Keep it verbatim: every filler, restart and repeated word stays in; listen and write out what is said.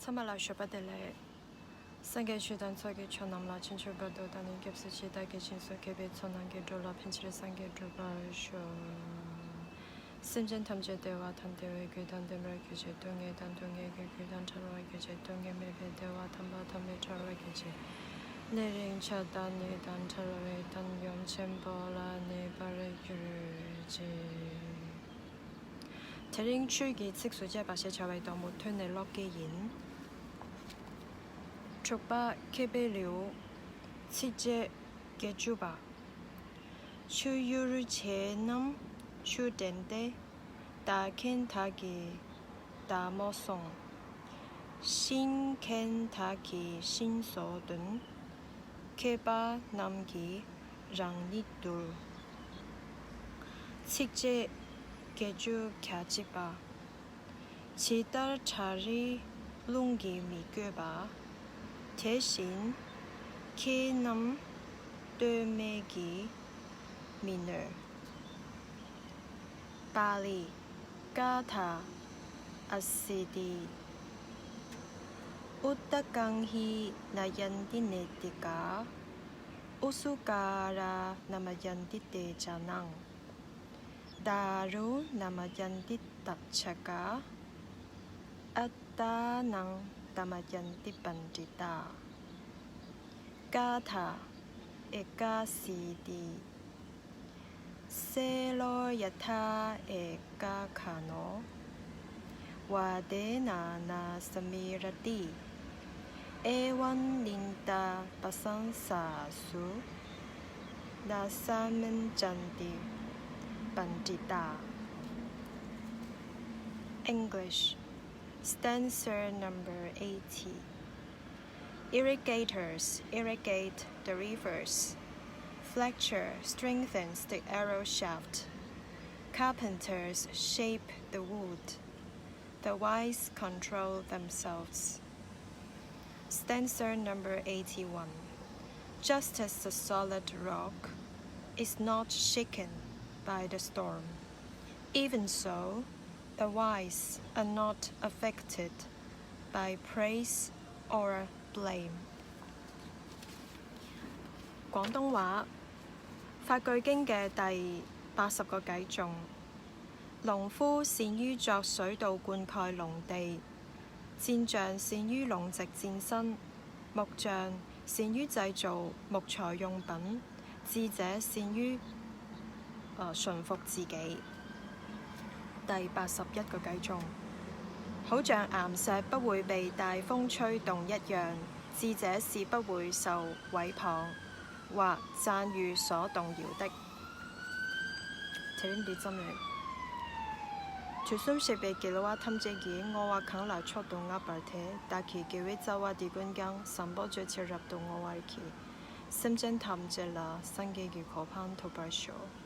ཚང་མ་ལ་ཞོགས་པ་བདེ་ལེགས། སངས་རྒྱས་ཆོས་དང་ཚོགས་ཀྱི་མཆོག་རྣམས་ལ། ཕྱིན་ཅི་མ་ལོག་དང་ནི་སྐྱབས་སུ་མཆི། བདག་གིས་སྦྱིན་སོགས་བགྱིས་པའི་ཚོགས་རྣམས་ཀྱིས། འགྲོ་ལ་ཕན་ཕྱིར་སངས་རྒྱས་འགྲུབ་པར་ཤོག། སེམས་ཅན་ཐམས་ཅད་བདེ་བ་དང་བདེ་བའི་རྒྱུ་དང་ལྡན་པར་གྱུར་ཅིག། སྡུག་བསྔལ་དང་སྡུག་བསྔལ་གྱི་རྒྱུ་དང་བྲལ་བར་གྱུར་ཅིག། སྡུག་བསྔལ་མེད་པའི་བདེ་བ་དམ་པ་ཐོབ་ནས་ཐར་བར་གྱུར་ཅིག། ནད་རིམས་ཆད་དང་ནད་དང་བྲལ་བའི་བཏང་སྙོམས་ཆེན་པོ་ལ་གནས་པར་གྱུར་ཅིག། དེ་རིང་ཆོས་ཀྱི་ཚིགས་སུ་བཅད་པ་ཞེས་བྱ་བའི་དོན་མུ་མཐུད་ནས་ཀློག་གི་ཡིན། དྲུག་པ། མཁས་པའི་ལེའུ། ཚིགས་བཅད་བརྒྱད་ཅུ་པ། ཆུ་ཡུར་བྱེད་རྣམས་ཆུ་འདྲེན་ཏེ། བདག་མཁྱེན་དག་གིས་བདག་མོ་སྲུང་། ཤིང་མཁན་དག་གིས་ཤིང་བཟོ་འདོན། མཁས་པ་རྣམས་ཀྱིས་རང་ཉིད་འདུལ། ཚིགས་བཅད་བརྒྱད་ཅུ་གྱ་གཅིག་པ། ཇི་ལྟར་བྲག་རི་རླུང་གིས་མི་བསྐྱོད་པ། དེ་བཞིན་མཁས་རྣམས་སྟོད་སྨད་ཀྱིས་མི་གནོད། པཱ་ལི། ག་ཐ། ཨ་སི་ཏི། ཨུ་ཏ་ཀཱང་ཧི་ན་ཡན་ཏི་ནེ་ཏི་ཀ། ཨུ་སུ་ཀ་ར་ན་མ་ཡན་ཏི་ཏེ་ཇ་ནང་། དཱ་རུ་ན་མ་ཡན་ཏི་ཏ་ཆ་ཀ། ཨ་ཏ་ནང་ཏ་མ་ཡན་ཏི་པཎྜི་ཏ། ག་ཐ། ཨེ་ཀ་སི་ཏི། སེ་ལོ་ཡ་ཐ་ཨེ་ཀ་ཁ་ནོ། ཝ་དེ་ན་ན་སྨི་ར་ཏི། ཨེ་ཝཾ་ནིནྡ་པ་སཾ་སཱ་སུ། ན་སྨྱན་ཙྪན་ཏི་པཎྜི་ཏ། English. Stanza number eighty. Irrigators irrigate the rivers. Fletcher strengthens the arrow shaft. Carpenters shape the wood. The wise control themselves. Stanza number eighty-one. Just as the solid rock is not shaken by the storm, even so, the wise are not affected by praise or blame. 廣東話，法句經嘅第八十個偈頌。農夫善於作水稻灌溉農地，戰象善於攏植戰身，木匠善於製造木材用品，智者善於，呃，馴服自己。第八十一個偈頌，好像岩石不會被大風吹動一樣，智者是不會受毀謗或讚譽所動搖的。 དེ་རིང་འདི་ཙམ་རེད། དུས་གསུམ་གཤེགས་པའི་རྒྱལ་བ་ཐམས་ཅད་ཀྱིས་བསྔོ་བ་གང་ལ་མཆོག་ཏུ་བསྔགས་པར་ཐལ། བདག་གིས་དགེ་བའི་རྩ་བ་འདི་ཀུན་ཀྱང་། བཟང་པོ་སྤྱོད་ཕྱིར་རབ་ཏུ་བསྔོ་བར་བགྱི། སེམས་ཅན་ཐམས་ཅད་ལ་སངས་རྒྱས་ཀྱི་གོ་འཕང་ཐོབ་པར་ཤོག།